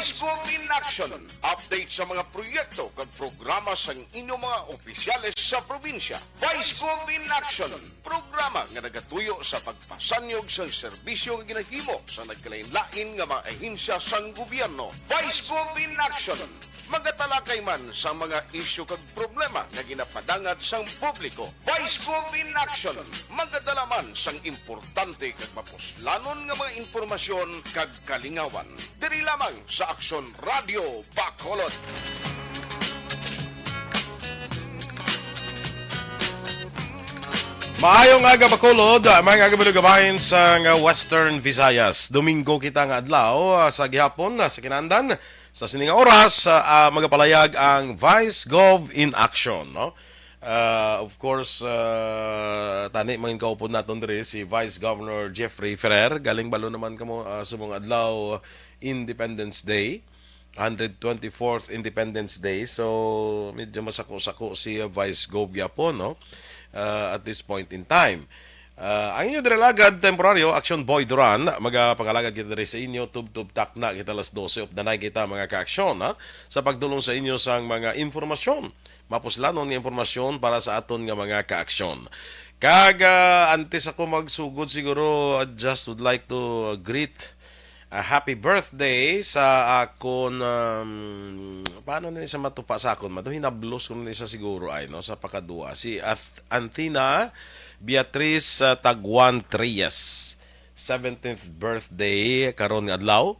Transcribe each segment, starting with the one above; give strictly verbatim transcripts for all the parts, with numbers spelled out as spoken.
Vice Gov in Action. Update sa mga proyekto kag programa sang inyong mga opisyales sa probinsya. Vice Gov in Action. Programa nga nagatuyo sa pagpasanyog sang serbisyo nga ginahimo sa nagkalain-lain nga mga ahensya sang gobyerno. Vice Gov in Action. Magatalakay man sa mga isyu kag problema nga ginapadangat sang publiko. Vice Gov in Action. Magadala man sang importante kag mapuslanon nga mga impormasyon kag kalingawan. Diri lamang sa Aksyon Radio Bacolod. Maayong aga, Bacolod. Maayong aga, mga kabahin sa nga Western Visayas. Domingo kita nga adlaw, ah, sa gihapon, ah, sa kinaandan. Sa sini nga oras, ah, ah, magapalayag ang Vice Gov in Action, no? Ah, of course, ah, tani mangin kaupod naton diri si Vice Governor Jeffrey Ferrer. Galing balo naman kamo, ah, subong adlaw, Independence Day, hundred twenty-fourth Independence Day. So, medyo masako-sako si, uh, Vice Gov gyapon, no? Uh, at this point in time. Uh, ang inyo diri lagad temporaryo, Action Boy Duran, magapangalagad kita diri sa inyo, tubtob takna kita alas dose, updanay kita, mga kaaksyon, ha? Sa pagdulong sa inyo sang mga impormasyon, mapuslanon nga impormasyon para sa aton nga mga kaaksyon. Kag, uh, antes ako magsugod, siguro, I just would like to, uh, greet a happy birthday sa akon, um, paano na ni sa matupa sa akon? Mado hinablos ko na ni sa siguro ay, no, sa pakadua. Si Ath-, Anthena Beatriz, uh, Taguan Trias. Seventeenth birthday karon nga adlaw.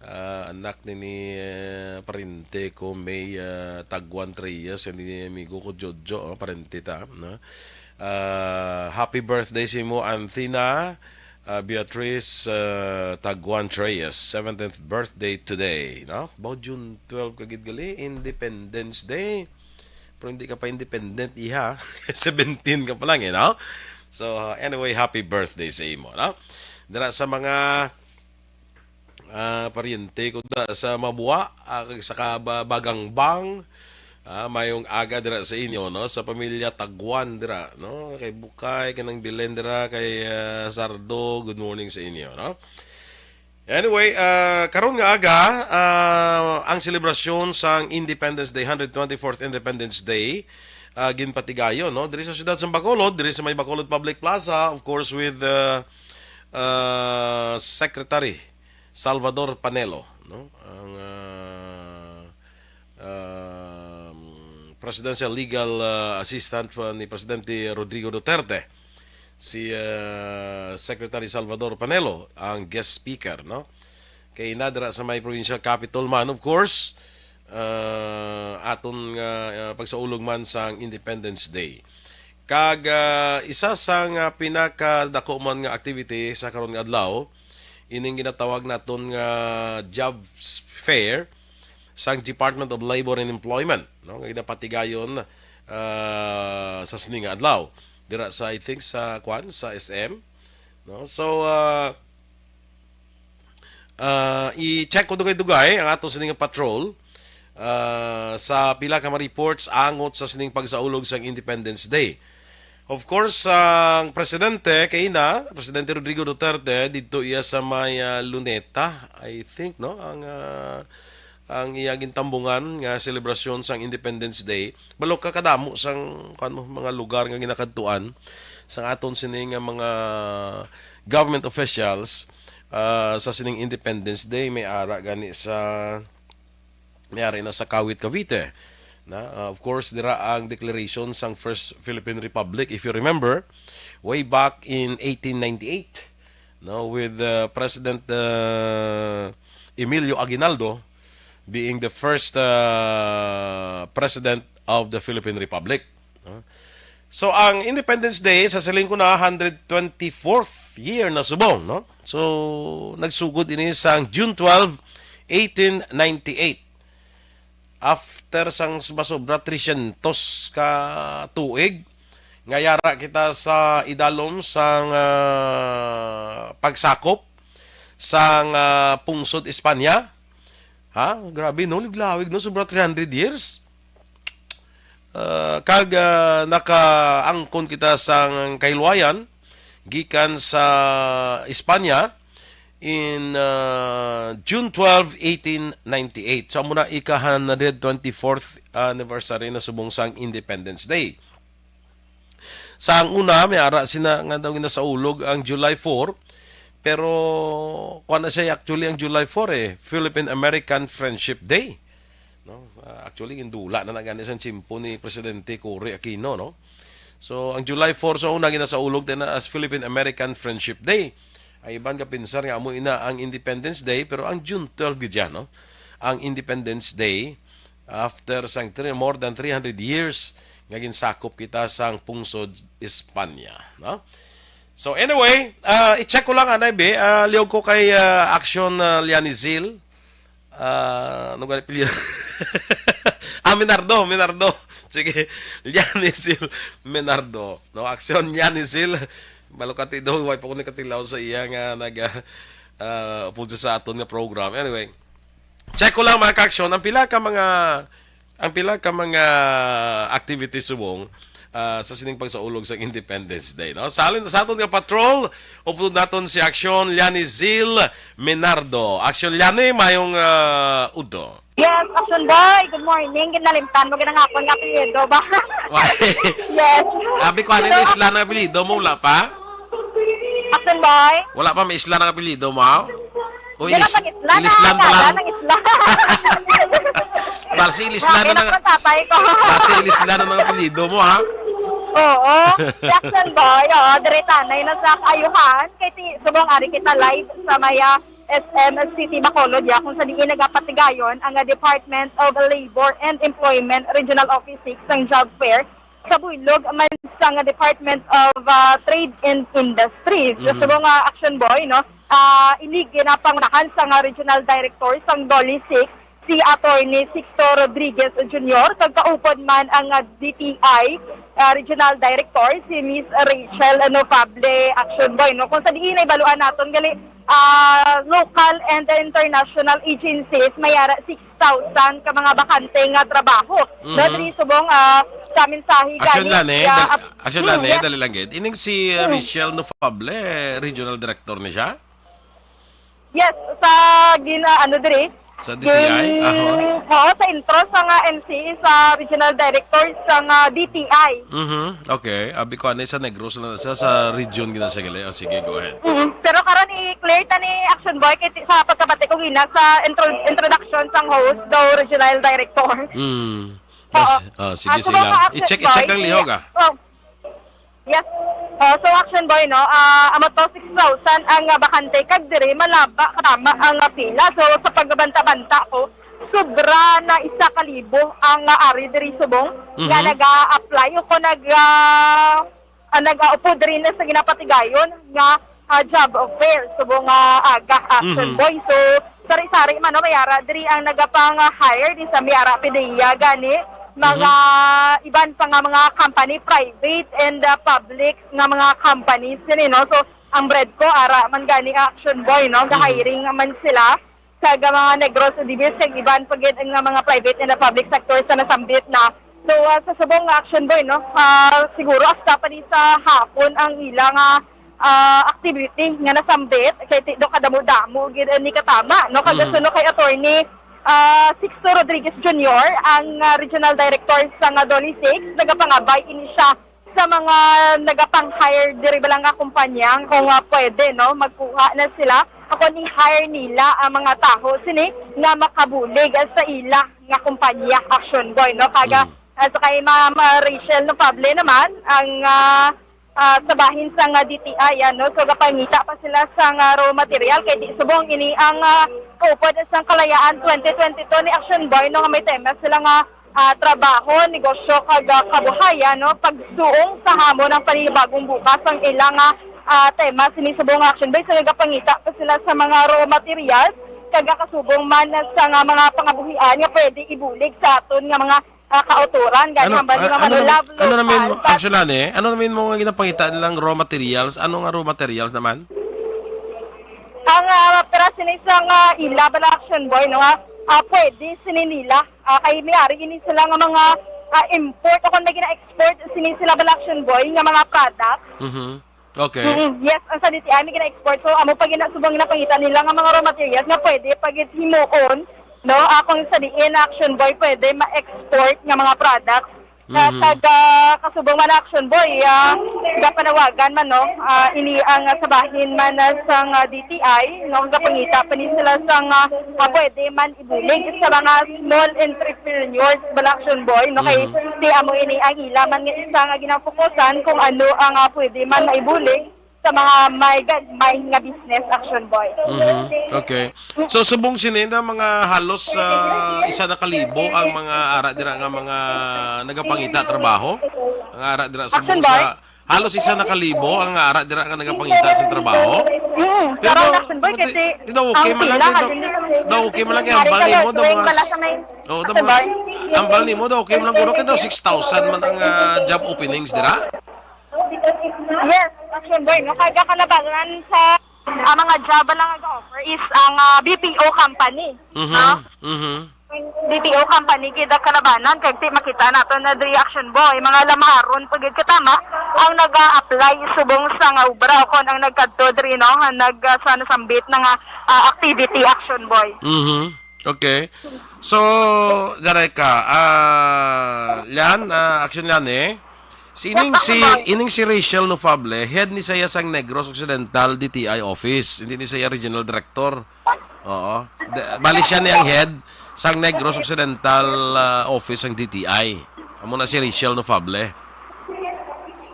Ah, anak ni, ni, uh, parente ko may, uh, Taguan Trias, ni amigo ko Jojo, oh, parente ta, no? Ah, happy birthday sa imo, Anthena. Ah, Beatriz, ah, Taguan Reyes, seventeenth birthday today, no? Baw June twelve ka gid gali, Independence Day. Pero hindi ka pa independent, iha. Seventeen ka pa lang, eh, no? So, uh, anyway, happy birthday sa imo, no? Dira sa mga, ah, paryente ko da sa Mabua, ah, kag sa Kaba-, Bagangbang, ah, mayong aga dira sa inyo, no? Sa pamilya Taguan dira, no? Kay Bukay, kanang Belen dira, kay, ah, Sardo, good morning sa inyo, no? Anyway, ah, karon nga aga, ah, ang selebrasyon sang Independence Day, hundred twenty-fourth Independence Day, ah, ginpatigayon, no? Diri sa siyudad sa Bacolod, diri sa may Bacolod Public Plaza, of course, with, ah, ah, Secretary Salvador Panelo, no? Ang, ah, um, Presidential Legal, ah, Assistant pa ni Presidente Rodrigo Duterte, si, ah, Secretary Salvador Panelo, ang guest speaker, no? Kay nadra sa may provincial capitol man, of course, ah, aton nga, ah, pagsaulog man sang Independence Day. Kag, ah, isa sa nga pinakadako man nga activity sa karon nga adlaw, ining ginatawag naton nga jobs fair sang Department of Labor and Employment, no, nga ginapatigayon, ah, sa sini nga adlaw dira sa, I think, sa, kwan, sa S M, no? So, ah, ah, i-check ko dugay-dugay ang ato sining patrol, ah, sa pila ka mga reports angot sa sining pagsaulog sang Independence Day. Of course, ang presidente kay na, Presidente Rodrigo Duterte, didto iya sa may, ah, Luneta, I think, no? Ang, ah, ang iya gintambungan nga selebrasyon sang Independence Day. Balo ka kadamo sang, kuwan mo, mga lugar nga ginakadtuan sang aton sini nga mga government officials, ah, sa sining Independence Day, may ara gani sa, may ara na sa Kawit, Cavite. Na, ah, of course, dira ang declaration sang First Philippine Republic. If you remember, way back in eighteen ninety-eight, no, with, uh, President, uh, Emilio Aguinaldo being the first, uh, president of the Philippine Republic, no? So, ang Independence Day, sa siling ko na, hundred twenty-fourth year na subong, no? So, nagsugod ini sang June twelve, eighteen ninety-eight. After sang masobra tresyentos ka tuig, nga yara kita sa idalom sang, ah, pagsakop sang, ah, pungsod Espanya. Ha? Grabe, no? Liglawig, no? Sobra three hundred years. Ah, kag, ah, nakaangkon kita sang kahilwayan gikan sa Espanya, in, ah, June twelve, eighteen ninety-eight. So, amo na ika-hundred twenty-fourth anniversary na subong sang Independence Day. Sa ang una, may ara sina nga daw ginasaulog ang July four, pero kuwan na siya actually ang July four eh, Philippine-American Friendship Day. No? Ah, actually, gindula na na gani sang tiyempo ni Presidente Cory Aquino, no? So, ang July four sa una ginasaulog din na as Philippine-American Friendship Day. Ang iban ka pinsar nga amo ina ang Independence Day, pero ang June twelve gid yan, no? Ang Independence Day, after sang three, more than three hundred years nga ginsakop kita sang pungsod Espanya, no? So anyway, ah, i-check ko lang anay be, ah, liog ko kay, ah, Action, ah, Lianizil. Ah, ano gani apelyido? Ah, Minardo, Minardo. Sige, Lianizil Minardo. No, Action Lianizil. Malukati daw, way pa ko nakatilaw sa iya nga nag, ah, ah, upod sa aton nga program. Anyway, check ko lang, mga ka-action, ang pila ka mga, ang pila ka mga activities subong, ah, sa sining pagsaulog sa Independence Day, no? Sa halin sa aton nga patrol, upod naton si Action Lianizil Menardo. Action Liani, mayong, ah, udto. Yes, Action Boy, good morning. Ginalimtan mo, ginangakon nga apelyido ba? Why? Yes. Abi ko, ano yung Isla ng apelyido mo? Wala pa? Action Boy? Wala pa may Isla ng apelyido mo, ha? O, Di na ilis, pag-isla na, ilislan pa kaya lang. Nang isla. Basi ilislan na Grabe ng, na ang tatay ko. Basi ilislan na ng apelyido mo, ha? Oo. Jackson Boy, oo, diri tanay na sa kaayuhan. Kay ti, subong ari kita live sa maya S M City Bacolod, ya, kung sa diin nagapatigayon ang, ah, Department of Labor and Employment Regional Office six sang job fair sa buylog man sang Department of, ah, Trade and Industries. Mhm. Subong nga, Action Boy, no? Ah, ini ginapangunahan sang, ah, Regional Director sang DOLE six, si Attorney Sixto Rodriguez Junior, kag kaupod man ang, ah, D T I, ah, Regional Director, si Miss Rachel Nofable, Action Boy, no? Kung sa diin ay baluan naton gali, ah, local and international agencies, may ara six thousand ka mga bakante nga trabaho. Mhm. Diri subong, ah, sa mensahe Action gani, Lane, ya, dal-, ap-, Action hmm, Lane, yes. Dali lang gid. Ining si, uh, Hmm. Rachel Nofable, regional director ni siya? Yes, sa gina-, ano diri? Sa D T I? Gin-, Aho. Oo, sa intro sa nga M C E, sa regional director sa nga D T I. Mhm. Okay. Abi ko, ano, sa Negros lang sa, sa region gina sa gali. Oh, sige, go ahead. Mhm. Pero karon i-clear ta ni Action Boy kay ti-, sa pagkabati ko gina sa intro-, introduction sang host daw regional director. Mm. Oo. Ah, s-, ah, sige, Ah, sige so, lang. Action I-check, i-check Boy, ang lihog, i-, ah. oh. Yes. Oh, so Action Boy, no, ah, amo to, six thousand ang, ah, bakante, kag diri malaba katama ang, ah, pila. So sa pagbanta-banta ko, sobra na isa ka libo ang, ah, ari diri subong nga Mhm. naga-apply o kung nag, ah, ah, nag-aupod diri na sa ginapatigayon nga, ah, job fair subong nga aga, Action Mhm. Boy. So sari-sari man, no, may ara diri ang nagapang, ah, hire di sa may ara pidiya gani mga Mhm. iban pa nga mga company, private and, ah, public nga mga companies sini, no? So, ang bread ko, ara man gani, Action Boy, no? Mhm. Ga-hiring man sila sa mga Negros, Odivis, kag iban pa gid nga mga private and public sector sa nasambit na. So, ah, sa subong nga, Action Boy, no? Ah, siguro hasta pa ni sa hapon ang ila nga, ah, activity nga nasambit kay ti-, do kadamo-damo gid ni katama, no? Kag Mhm. suno kay Attorney, ah, Sixto Rodriguez Junior, ang, ah, Regional Director sa nga DOLE six, nagapangabay ini siya sa mga nagapang-hire diri bala nga kumpanya kung, ah, pwede, no, magkuha na sila. Ako ni-hire nila ang mga taho sini nga makabulig sa ila nga kumpanya, Action Boy, no? Kaga, Mm. ah, sa kay Ma'am, ah, Rachel Nofable naman, ang, ah, ah, sa bahin sa nga D T I, ano, so gapangita pa sila sa nga raw material kay ti subong ini ang, ah, upod sang Kalayaan twenty twenty-two ni Action Boy, no, nga may tema sila nga ah, trabaho, negosyo, kag, ah, kabuhayan, no? Pagsuong sa hamon ang panibagong bukas ang ilang, ah, ah, tema sini subong nga Action Boy. So, nagapangita pa sila sa mga raw materials, kag kasubong man sa nga mga pangabuhian nga pwede ibulig sa aton nga mga, ah, kautoran. Gani Ano, hambal ni ah, Ma'am ano naman, Love ano naman mo, Local, actually, ano eh? Ano naman mo nga ginapangita nilang raw materials? Ano nga raw materials naman? Ang, ah, pera sini sa nga ila bala Action Boy, no, nga, ah, pwede sini nila. Ah, kay may ari ini sila nga mga, ah, import o kung may gina-export sini sila bala Action Boy nga mga product. Mhm. Okay. Mm, yes, ang sa D T I may gina-export. So, amo pa gina-, subong ginapangita nila nga mga raw materials nga pwede paghimuon, no? Akong sa diin, Action Boy, pwede ma-export nga mga products. Sa Mhm. taga kasubong man, Action Boy, ah, gapanawagan man, no? Ah, ini ang, ah, sa bahin man, ah, sang, ah, D T I, no? Gapangita pa ni sila sang, ah, ah, pwede man ibulig sa mga small entrepreneurs, bala, Action Boy, no? Kay Mhm. si amo ini ang ila man nga isa nga ginafokusan kung ano ang, ah, pwede man maibulig sa mga may gagmay nga business, Action Boy. Mhm. Okay. So, subong sini na mga halos, ah, isa na kalibo ang mga ara dira nga mga nagapangita trabaho. Ang ara dira subong Action Boy? sa, halos isa na kalibo ang ara dira nga nagapangita sa trabaho. Mm, Pero parang daw, Action Boy, di, kasi di daw okay ang man lang, sila, di daw, kasi daw okay man lang kay ang Marika bali mo daw Dorothy, mga wala s-, sa may oh, daw Action mga Boy. s-, ang bali mo daw okay man lang guro kay daw six thousand man ang, ah, job openings dira. Yes, Action Boy, no? Kaya kalabanan sa, ang mga job lang nga offer is ang, ah, B P O company. Mhm, No? mhm. B P O company, kaya kalabanan, kaya ti makita nato na diri, Action Boy, mga lamharon pa gid katama ang nag-a-apply subong sa nga obra o kon ang nagkadto diri, no? Nga nag, ah, sa nasambit na nga, ah, activity, Action Boy. Mhm. Okay. So, daray ka, ah, Lian, ah, Action Lian, eh. Si ining Yes, si Action Boy. ining si Rachel Nofable, head ni saya sang Negros Occidental D T I office. Hindi ni saya regional director. Oo. De, bali siya ni ang head sang Negros Occidental, ah, office sang D T I. Amo na si Rachel Nofable.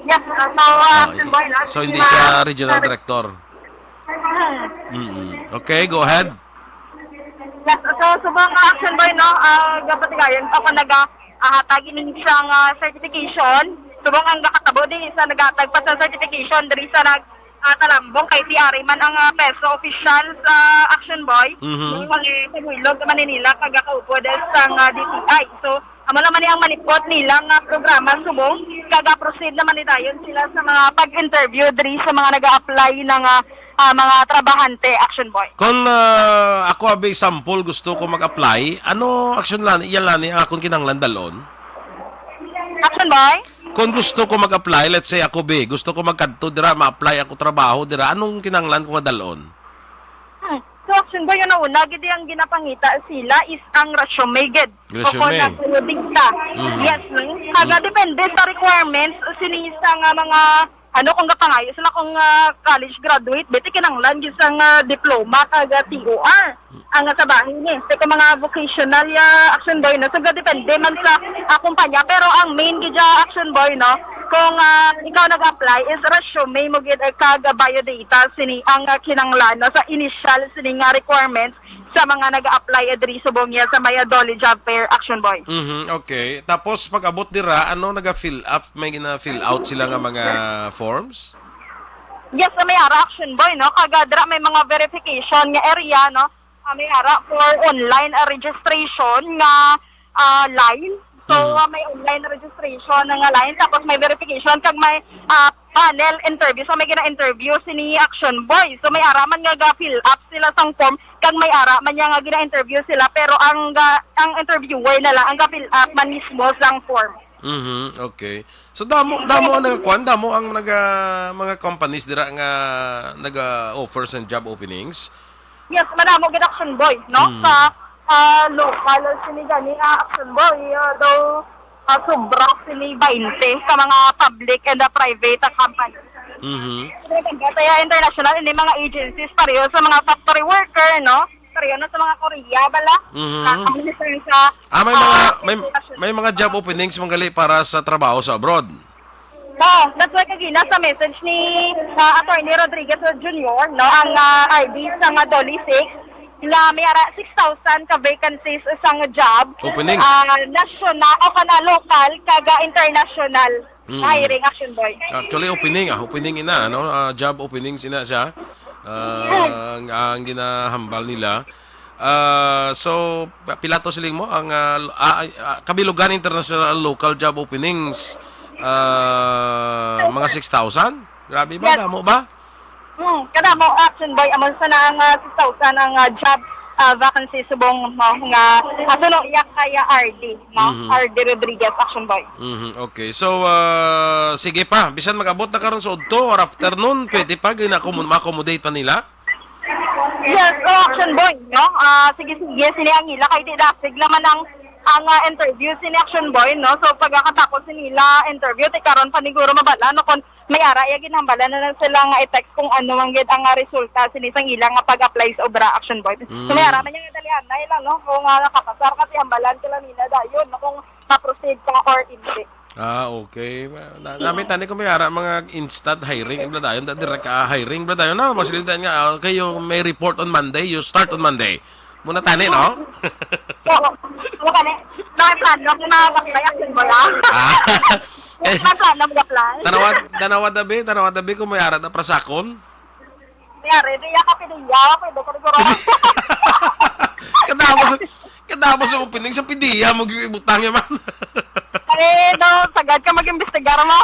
Yes, uh, so, uh, Oh, Action Boy, no? so hindi Mga siya regional director. Mm-mm. Okay, go ahead. Yes, so, subong nga, Action Boy, no, ah, gapatigayon pa ko naga, ah, hatag ini siyang, ah, certification. Subong ang gakatabo di sa naghatag pa sa certification diri sa nag, ah, Talambong kay si ari man ang, ah, peso official sa Action Boy. Mhm. Yung mga sa Builog sa Manila, kagakaupod sa, ah, D T I. So, amo naman ni ang malipot nila nga programa subong, kaga-proceed naman ni dayon sila sa mga pag-interview diri sa mga nag-a-apply na nga, ah, mga trabahante, Action Boy. Kon, ah, ako abi example, gusto ko mag-apply, ano, Action Lani, iya Lani, ang akon kinahanglan dalon? Action Boy? Kon gusto ko mag-apply, let's say ako bi, gusto ko magkadto dira, ma-apply ako trabaho dira, anong kinahanglan ko nga dalon? Hmm. So, Action Boy, una-una gid ang ginapangita sila is ang resume gid. Resume. O kon ang dikta. Mhm. Yes, no? Kaga Mm. depende sa requirements sini sa nga mga, ano, kung gapangayo sila kung, ah, college graduate, beti kinahanglan gyud sa nga diploma kaga T O R. Ang sa bahin ni. Sa kung mga vocational ya, Action Boy, no? So, depende man sa, ah, kumpanya. Pero ang main gid ya, Action Boy, no? Kung, ah, ikaw nag-apply is resume mo gid, eh, kag biodata sini ang, ah, kinahanglan, no? Sa initial sini nga requirements sa mga nag-a-apply, eh, diri subong ya sa may, ah, Dole Job Fair, Action Boy. Mhm, okay. Tapos pag-abot dira, ano naga-fill up? May gina-fill out sila nga mga forms? Yes, may ara, Action Boy, no? Kaga dira may mga verification nga area, no? Ah, may ara for online, ah, registration nga, ah, line. So, Mhm. ah, may online registration na nga line, tapos may verification, kag may, ah, panel interview. So, may gina-interview sini Action Boy. So, may ara man nga ga-fill up sila sang form, kag may ara man niya nga gina-interview sila, pero ang ga-, ang interviewer na lang ang ga-fill up man mismo sang form. Mhm, okay. So, damo, damo ang nagakuan, damo ang naga-, mga companies dira nga naga-offer sa job openings. Yes, madamo gid, Action Boy, no? Mm. Sa, ah, local, sini gani, ah, Action Boy, ah, daw, ah, sobra sini twenty ka mga public and, ah, private, ah, company. Mhm. Kaya international, ini mga agencies, pareho sa mga factory worker, no? Pareho na sa mga Korea, bala. Mhm. Ah, ang minister sa, Ah, may mga, ah, may, international. may mga job openings man gali para sa trabaho sa abroad. Oo, that's why kagina sa message ni, ah, Attorney Rodriguez Junior, no, ang, ah, R D sa nga Dole six, na may ara six thousand ka vacancies sa nga job. Openings. Ah, national, o kana local, kaga international Mm. hiring, Action Boy. Actually, opening, ah, opening ina, ano? Ah, job openings ina siya. Ah, ang, ang ginahambal nila. Ah, so, pila to siling mo? Ang, ah, ah, ah, kabilugan international local job openings, ah, mga six thousand? Grabe ba? Yes. Damo ba? Hmm, kadamo, Action Boy. Amo sa na ang, ah, six thousand ang, ah, job ah, vacancy subong, no, nga, ah, suno iya kay R D, no? Mhm. R D Rodriguez, Action Boy. Mhm, okay. So, ah, sige pa, bisan mag-abot na karon sa udto or afternoon, pwede pa, gina-accommod-, ma-accommodate pa nila? Yes, oh, Action Boy, no? Ah, sige, sige, sini ang ila, kay di dasig naman ang, ang, ah, interview, sini Action Boy, no? So, pagkatapos nila interview, ti karon paniguro mabala, no, kung may ara, iya ginhambalan na lang sila nga i-text kung ano man gid ang, ah, resulta sini sang ila nga pag-apply sa obra, Action Boy. So, may Mm. ara man niya nga dalihan na ila, no? Kung, ah, nakapasar, kasi hambalan sila nila dayon, no? Kung ma-proceed ka or hindi. Ah, okay. Ma-, na-, namin tani kung may ara mga instant hiring, bla dayon, da-, direct, ah, hiring, bla dayon na. Mas lindan nga, ah, kayo may report on Monday, you start on Monday. Muna tani, no? Oo. Ano ka ni? May plano ko na mag-apply, Action Boy, ah. Ah. Eh, May plano mag-apply. Tanawa, tanawa dabi, tanawa dabi kung may ara na prasakon. May ara, di ya ka piniya, pwede ka siguro. Katapos, katapos ang opening sa pidiya, mag-ibutang yaman. Ay, no, sagad ka mag-imbestigar mo.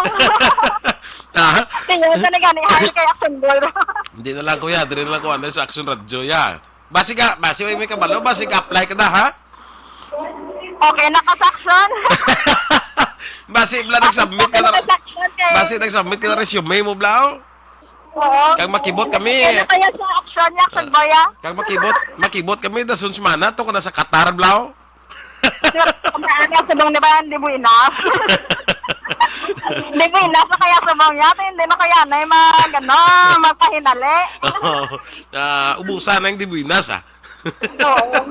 Ah? Tingnan sa nagani, hire kay Action Boy. Hindi na lang, kuya. Dili na lang, kuya. Ano sa Action Radyo, ya. Basi ka, basi may, may kabalo, basi ka-apply ka na, ha? Okay, naka-Action. Basi, bla, nag-submit ka na. Naka-Action kay Basi, nag-submit ka na resume mo, bla, oh. Oo. Kag makibot kami. Kaya kaya sa Action, ya, Action Boy, ah. Kag makibot, makibot kami, dason semana, to ka na sa Qatar, bla, oh. Kung ano, subong na ba, di buenas. Di buenas na kaya subong niya, hindi na kaya na yung mag, ano, magpahinali. Oo. Ah, ubusan na yung di buenas, ah. Oo.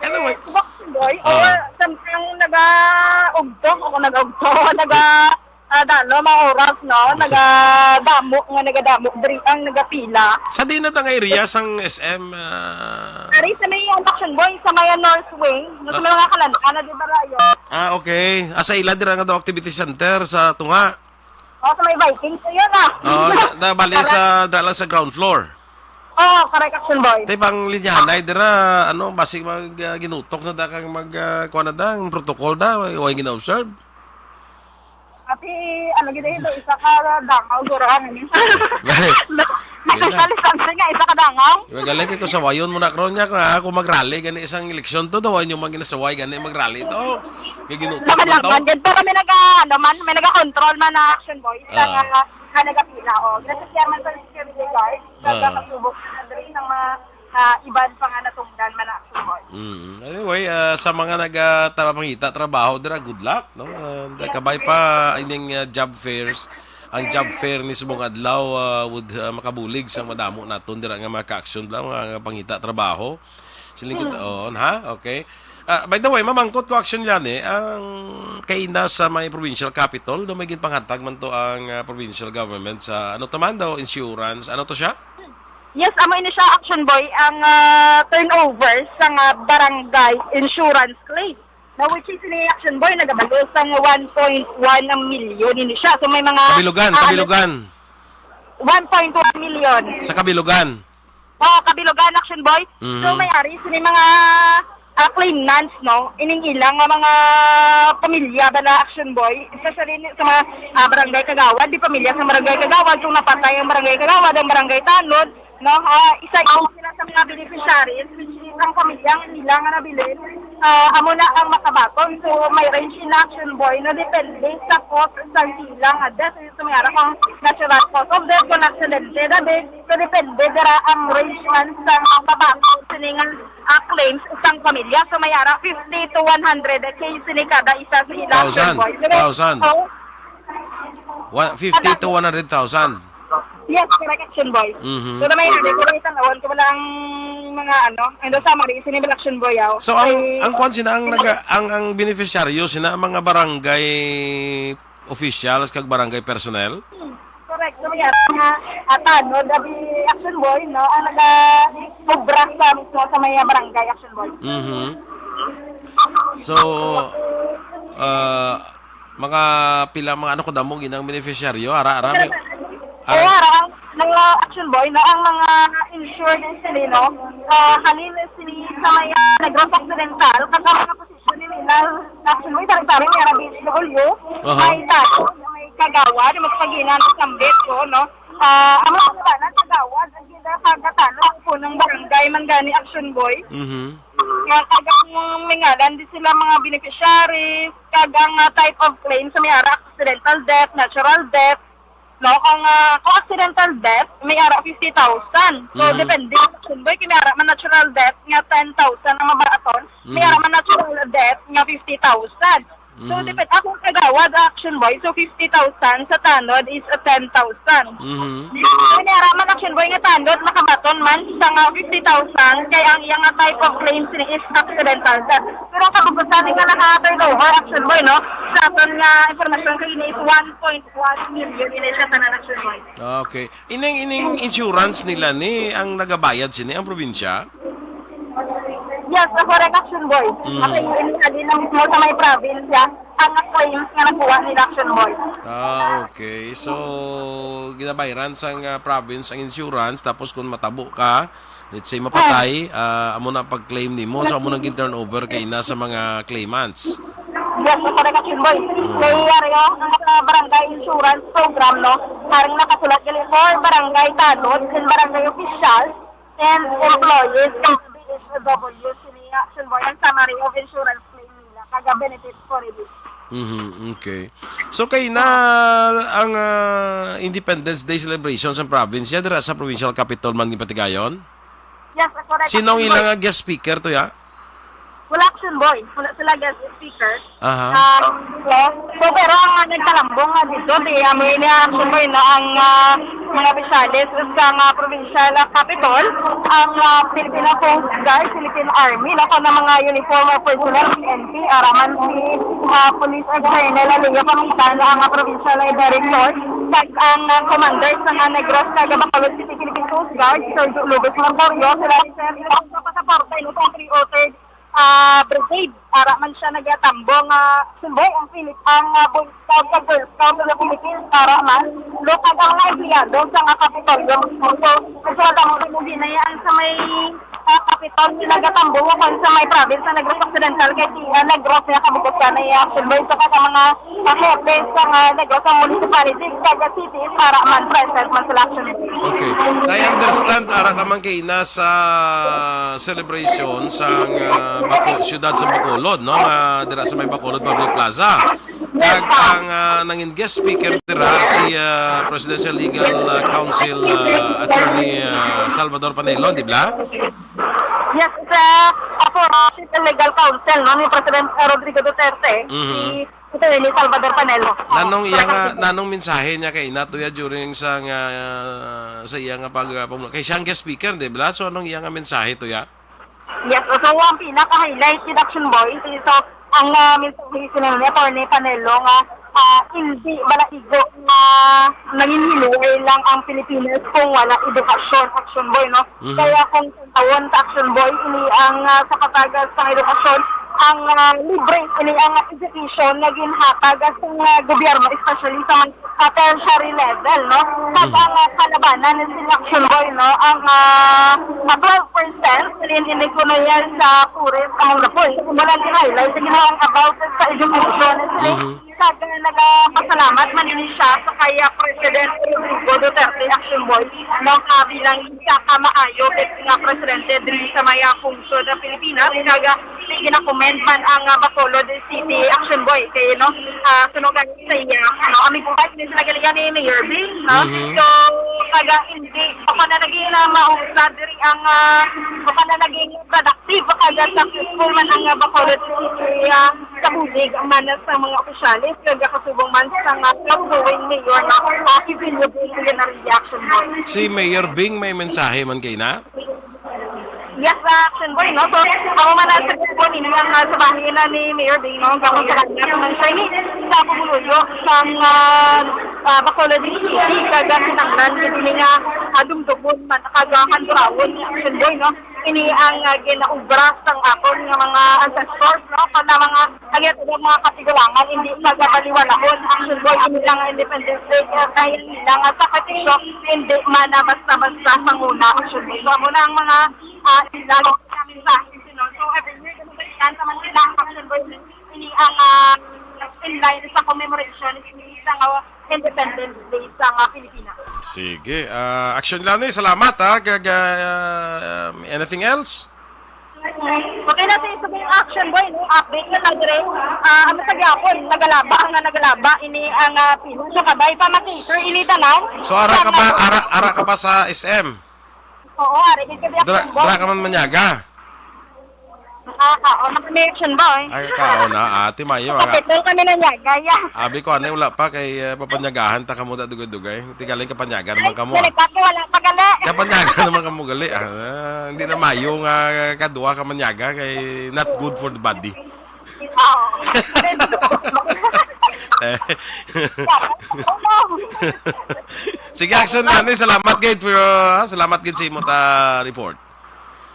Anyway. Boxing Boy, Ah. or something naga-ugto, ako naga-ugto, naga, ah, dalo, mga oras, no? Nagadamo, nga nagadamo, diri ang nagapila. Sa di na tang area sang S M, ah? Ari sa may Action Boy, sa may North Wing, no, sa Ah. mga kalandanan, di ba, Rayo? Ah, okay. Ah, sa ila dira nga daw activity center sa tunga? Oh, sa may Vikings, so yun, ah. Oh, da, da, bali Correct. sa, da lang sa ground floor. Oh, correct, Action Boy. Tay, pang linyahanay dira, ano, basig mag, ah, ginutok na da kang mag, ah, kuha na da, ang protocol da, way, way gina-observe. Ati, ano, gid, ito, isa ka dangaw, guro, ano, ni? May Yun na. social distancing nga, isa ka dangaw. Magaling kay kung sawayon mo na karon niya, kung ako mag-rally, gani isang eleksyon to, daw, inyo man ginasaway, gani mag-rally to. Kay ginutok Naman man lang to. man, dyan, pero may naga, ano man, may naga-control man na Action Boy, sa Ah. nga, nga nagapila, oh. Gracias, Chairman, sa security guard, sa Ah. pagkakasubo, sa dali ng mga, ah, iban pa nga natungdan man na Action Boy. Mm. Anyway, ah, sa mga nagapangita trabaho dira, good luck, no? Ah, kabay pa ining, ah, job fairs. Ang job fair ni subong adlaw, ah, would, ah, makabulig sa madamo naton dira nga mga ka-action bla, mga pangita trabaho. Sa lingkod, Hmm. oh, ha? Okay. Ah, by the way, mamangkot ko, Action, yan eh. Ang kaina sa may provincial capital, do may ginpanghatag man to ang, ah, provincial government sa, ano to man daw, insurance, ano to siya? Yes, amo ini siya, Action Boy, ang, ah, turnover sa nga barangay insurance claim. Na which is ni Action Boy, nagabalo sa nga one point one million ini siya. So may mga, Kabilugan, ah, ano, Kabilugan. One point one million. Sa Kabilugan. Oh, Kabilugan, Action Boy. Mhm. So may ari sini mga, ah, claimants, no? Ining ilang nga mga pamilya bala, Action Boy, especially ni, sa mga, ah, barangay kagawad, di pamilya sa barangay kagawad, kung napatay ang barangay kagawad, ang barangay tanod, no? Ah, isa yun sila sa mga beneficiaries, which is ang pamilya nga nila nga nabilin, ah, amo na ang makabaton. So, may range in Action Boy, no? Depende sa cause sa ilang nga death. So, may ara kung natural cause of death, kung aksidente na din. So, depende dira ang range man sa makabaton. Sini nga, ah, claims isang pamilya. So, may ara fifty to one hundred K sini kada isa sa ilang Thousand. Action Boy. Pero, Thousand. oh, Wa-, fifty to one hundred thousand. Yes, correct, Action Boy. Mhm. So, na may hari ko, may tanawan ko wala ang mga ano, ano sa mali, sini ba Action Boy, yaw? So, ang, Ay, ang kwan sina, ang naga-, ang, ang beneficiaryo sina, ang mga barangay officials kag barangay personnel? Hmm, correct. So, may ara nga, ah, tanod, abi, Action Boy, no? Ang naga-, obra sa mismo sa may barangay, Action Boy. Mhm. So, ah, mga pila, mga ano ko damo ginang beneficiaryo, ara, ara, may, Kaya ara. Ara, ang mga Action Boy, no, ang mga insured sila, no, ah, halin sila sa may Negros Occidental, kasi ang mga posisyon nila, Action Boy, taring-taring may ara D S W, Aha. may Tano, may Kagawad, may Kaginan, Sambit ko, no, ah, ang mga kabanan, Kagawad, ang ginakagatan, ang punong barangay, barangay man gani, Action Boy. Mhm. Nga kag ang may ngalan di sila mga beneficiaries, kag ang, ah, type of claim sa may ara accidental death, natural death, no? Kung, ah, kung accidental death, may ara fifty thousand. So, Mhm. depende, Action Boy, kung may ara man natural death nga ten thousand ang mabaton, may Mhm. ara man natural death nga fifty thousand. So, Mhm. depend, akong kagawad, Action Boy, so fifty thousand, sa tanod is a ten thousand. Mhm. Kung may ara man, Action Boy, nga tanod, nakabaton man sa nga fifty thousand, kay ang iyang nga type of claims ni is accidental death. Pero ang kabugutan nga naka-turnover, Action Boy, no? Sa aton nga informasyon, kay ini is one point one million ini siya tanan, Action Boy. Okay. Ining, ining insurance nila ni ang nagabayad sini ang probinsya? Yes, sa correct, Action Boy. Mm. Kasi ini, ali na mismo sa may probinsya ang claims nga nakuha nila, Action Boy. Ah, okay. So, ginabayaran sang, ah, province ang insurance, tapos kung matabo ka, let's say mapatay, ah, amo na pag-claim nimo, so amo nang gin-turnover kay na sa mga claimants. Yes, sa correct, Action Boy. Mm. Kay ari, oh, ang sa barangay insurance program, no, parang nakasulat gali for barangay tanod and barangay officials and employees ng B H W, sini, Action Boy, ang summary of insurance claim nila, kaga benefits for relief. Mhm, okay. So, kay na ang, ah, Independence Day celebration sa probinsya, dira sa provincial capitol man ginpatigayon? Yes, correct. Sino ang ilang, ah, guest speaker to, ya? Wala, Action Boy. Wala sila guest speaker. Aha. Um, so, so, pero ang, ah, nagkalambong nga dito, di, amo ini, Action Boy, na ang, ah, mga opisyales sa nga provincial, ah, capitol, ang, ah, Filipino Coast Guard, Philippine Army, no, kung ang mga uniform or personnel, P N P, ara man si, ah, Police Colonel Leo Camitan, ang, ah, provincial, ah, director, kag ang, ah, commander sa nga Negros kag Bacolod City Philippine Coast Guard, Sergio Lubos Montorio, sila rin, sir, ilang sa pasaporte, no, sa three oh third ah, brigade. Ara man siya nagatambong nga, Action Boy, ang Philip, ang, ah, Boy Scout sa Girl Scout sa Philippines, ara man. Lukag ang mga empleyado sa nga Kapitolyo mismo. So, medyo madamo na mo ginayaan sa may, ah, Kapitol nga nagatambong o kung sa may province sa Negros Occidental, kay si, ah, Negros nga kabugos ka na, eh, Action Boy, saka sa mga, ah, hepe sa nga Negros, ang municipalities, kag city, para man present man sila, Action Boy. Okay. I understand, ara ka man kay ina sa celebration sang, ah, Baco-, siyudad sa Bacolod, no? Nga dira sa may Bacolod Public Plaza. Kag ang, ah, nangin guest speaker dira si, ah, Presidential Legal, ah, Counsel, ah, Attorney, ah, Salvador Panelo, di ba? Yes, sa, ako, Chief Legal Counsel, no, ni President Rodrigo Duterte, Mhm. si Attorney Salvador Panelo. Nanong iya nga, nanong mensahe niya kay ina tuya during sa nga, sa iya nga pag, ah, pamuno? Kay siya ang guest speaker, di ba? So, anong iya nga mensahe tuya? Yes, so ang pinaka-highlight, Action Boy, is, so, ang, ah, mensahe ni Attorney Panelo nga, ah, hindi malaigo nga nanginhiluway lang ang Pilipinas kung wala edukasyon, Action Boy, no? Mhm. Kaya kung tawon sa Action Boy, ini ang, ah, sa pagtagas sang edukasyon, ang, ah, libre, ini ang education nga ginhatag sa, ah, gobyerno, especially sa mga, ah, tertiary level, no? Kag Mhm. ang, ah, kalabanan ni sila, Action Boy, no, ang, ah, ah, twelve percent, ini, ini kuno yan sa purist among the boys. Wala ni highlight, sa ginawa about sa education, Mhm. Kag nagapasalamat man ini siya sa kay, ah, President Rodrigo Duterte, Action Boy, no, ah, bilang isa ka maayo gid nga presidente diri sa may, ah, pungsod sa Pilipinas. Kag, ah, ginakomend man ang, ah, Bacolod City, Action Boy, kay, no, ah, suno gani sa iya, no, amigo kay ni sila gali ni Mayor Bing, no? Mhm. So, kag, ah, hindi pa na naging, ah, mausad diri ang, ah, pa na naging productive, kag, ah, successful man ang, ah, Bacolod City, ah, sa bulig man sa mga opisyales, kag kasubong man sa nga outgoing mayor nga, ah, Evelio Bing, Action Boy. Si Mayor Bing may mensahe man kay na? Yes, ah, Action Boy, no? So, amo man ang sa po ninyo ang, ah, sa bahin na ni Mayor Bing, no? Gamo sa kanya, sa man siya ni, sa pumuluyo, sa, ah, ah, Bacolod City, kag kinahanglan, kini nga, ah, dumdumon man, kag, ah, kandurawon, Action Boy, no? Ini ang, ah, ginaobra sang aton nga mga ancestors, no? Kana mga, ang ito nga mga katigulangan, hindi pagabaliwalaon. Action Boy, ini lang ang Independence Day, kaya dahil nila nga sakripisyo, hindi man na basta-basta sa muna, Action Boy. So, amo na ang mga, ah, ilalong sa mensahe, no? So, every year, ganun ba yan? Sa Manila, Action Boy, ini ang, ah, in line sa commemoration, ini sa, ah, Independence Day sa mga Pilipinas. Sige. Ah, Action Lani, salamat, ha. Kag, ah, um, anything else? Okay na sa isa yung Action Boy, no? Update na ta dire. Ah, ano sa gyapon? Nagalaba, ang nagalaba, ini ang, ah, pino sa kabay pa, mati, sir, ini tanan. So, ara ka ba, ara, ara ka ba sa S M? Oo, ari, dito sa Dra, Action Boy. Dra ka man manyaga? Ah, oo, mga Action Boy. Ay, kao na, ate, mayo, Sa ah. Kapitol kami na niya, gaya. Abi ko, ano, wala pa kay, ah, papanyagahan ta kamo da dugay-dugay. Tigaling kapanyagan naman kamo, ah. Dali pa, wala pa gali. Kapanyagan naman kamo gali, ah. Ah, hindi na mayo nga kadwa ka manyaga kay not good for the body. Oo. Eh. Sige, Action Lani, salamat gid for, ah, salamat gid sa imo ta report.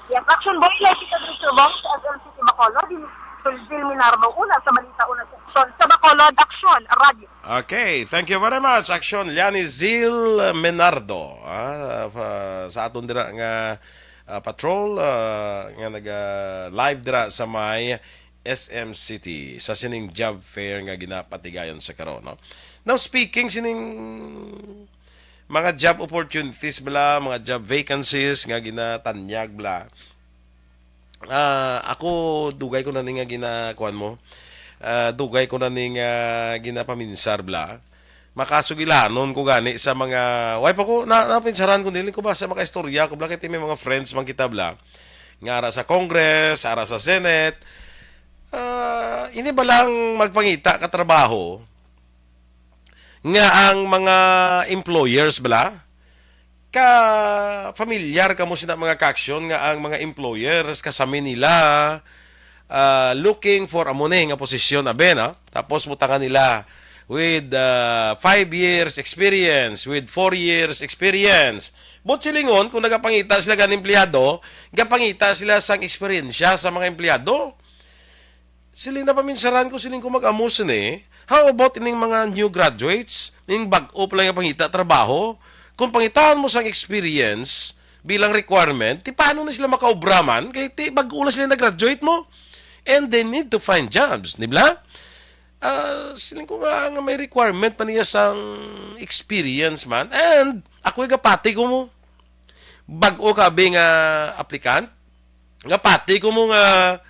Yes, Action Boy, like ito dito, Bong, sa S M City Bacolod, din Phil Minardo, una sa balita, una sa aksyon, sa Bacolod, Action, Radyo. Okay, thank you very much, Action Liani Zil Menardo, ah, fa-, sa aton dira nga, ah, patrol, ah, nga naga-live dira sa may S M City sa sining job fair nga ginapatigayon sa karon, no? Now, speaking sining mga job opportunities bala, mga job vacancies nga ginatanyag bala, ah, ako, dugay ko na ni nga gina-, kuwan mo, ah, dugay ko na ni nga ginapaminsar bala. Makasugilanon ko gani sa mga, way pa ko, na, napinsaran ko, dili ko ba sa makaistorya ko bala, kay may mga friends man kita bala, nga ara sa Congress, ara sa Senate. Ah, ini ba lang magpangita ka trabaho nga ang mga employers bala, ka familiar kamo sina mga ka-aksyon nga ang mga employers kasami nila, ah, looking for amo ni nga posisyon, abi, no? Tapos butangan nila with, ah, five years experience, with four years experience. But silingon, kung nagapangita sila gan empleyado, gapangita sila sang eksperyensya sa mga empleyado. Siling na paminsaran ko, siling ko, mag-amo sini. How about ining mga new graduates? Ning bag-o pa lang nga pangita trabaho? Kung pangitaan mo sang experience bilang requirement, ti paano na sila makaobra man? Kay ti bag-o na sila nag-graduate mo. And they need to find jobs, di ba? Ah, siling ko nga, nga may requirement pa niya sang experience man. And ako, igapati ko mo. Bag-o ka, abi, nga applicant. Nga pati ko mo nga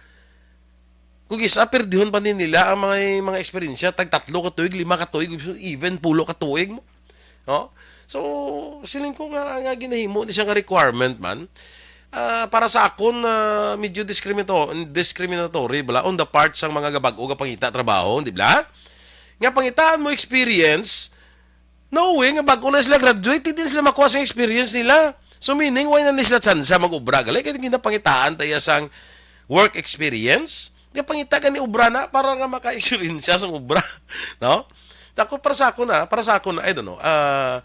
kung isa, perdihon pa ni nila ang mga, mga eksperyensya, tag tatlo ka tuig, lima ka tuig, even pulo ka tuig mo. No? So, siling ko nga, nga ginahimo ni siya nga requirement man. Ah, para sa akon, ah, medyo discriminato-, discriminatory bala on the part sang mga gabag-o nga pangita trabaho, di ba? Nga pangitaan mo experience, no way, nga bag-o na sila graduate, di din sila makuha sa experience nila. So, meaning, wala na ni sila tsansa mag-obra. Gali, kaya ginapangitaan tayo sang work experience. Gapangita ka ni obra na para nga maka-experience siya sa obra. No? Ako, para sa ako na, para sa ako na, I don't know. Ah,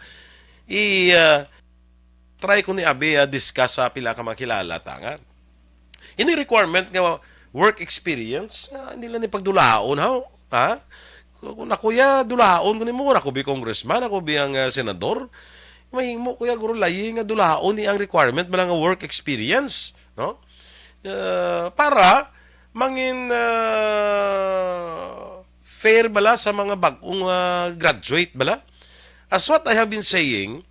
i, ah, try ko ni abi, ah, discuss sa pila ka makilala ta nga ini requirement nga work experience, ah, hindi lang ni pagdulaon, ha? Ha? Kung ako ya, dulaon ko nimo, kung ako bi congressman, ako bi ang, ah, senador, mahimo ko ya, guro, layi nga dulaon ni ang requirement, bala nga work experience, no? Ah, para mangin, ah, fair bala sa mga bag-ong, ah, graduate bala. As what I have been saying,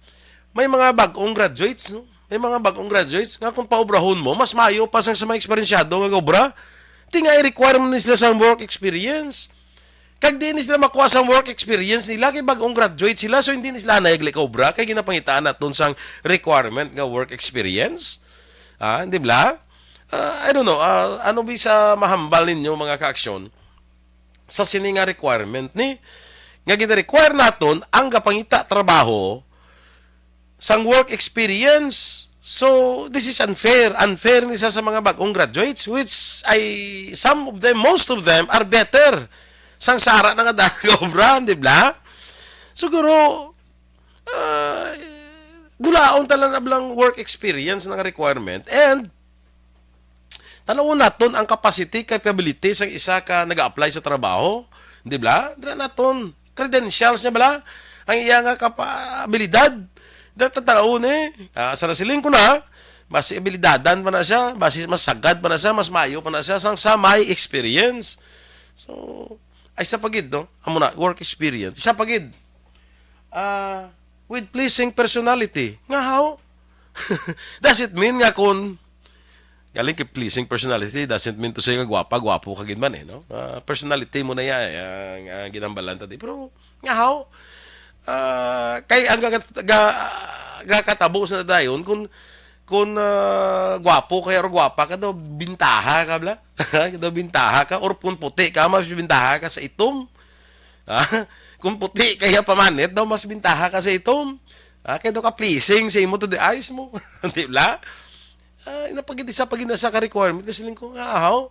may mga bag-ong graduates, no? May mga bag-ong graduates nga kung paobrahon mo, mas maayo pa sang sa mga eksperensyado nga gaobra. Ti nga i-require mo ni sila sang work experience. Kag di ni sila makuha sang work experience nila kay bag-ong graduate sila, so hindi ni sila nayagli ka obra kay ginapangitaan naton sang requirement nga work experience. Ah, di ba? Ah, I don't know. Ah, ano bi sa mahambal ninyo, mga kaaksyon, sa sini nga requirement ni nga gina-require naton ang gapangita trabaho sang work experience. So, this is unfair. Unfair ni sa, sa mga bag-ong graduates, which I, some of them, most of them, are better sang sara na nga daan nga obra, di ba? Siguro, ah, dulaon talan ablang work experience nga requirement, and tanawon naton ang capacity, capability sang isa ka nag-a-apply sa trabaho, di ba? Dira naton credentials niya bala, ang iya nga kapa-, abilidad. Dira ta tanawon eh. Ah, sa nasiling ko na, mas abilidadan pa na siya, mas, mas sagad pa na siya, mas mayo pa na siya, sang sa may experience. So, ay sa pagid, no? Amo na, work experience. Isa pagid, Ah, with pleasing personality. Nga how? Does it mean nga kung galing kay pleasing personality, doesn't mean to say nga gwapa, gwapo ka gid man eh, no? Ah, personality mo na yan, eh, ang, ang ginambalan ta di. Pero, nga how? Ah, kay ang gagat-, ga-, gakatabo sa dayon, kung, kung, ah, gwapo kaya or gwapa ka daw, bintaha ka, bla? Daw bintaha ka, or kung puti ka, mas bintaha ka sa itom. Ah, kung puti kaya pamanit daw, mas bintaha ka sa itom. Ah, kaya daw ka pleasing sa imo to the eyes mo. Di bla? Ah, napagid isa pag inasa ka requirement, kasi lang ko nga, how?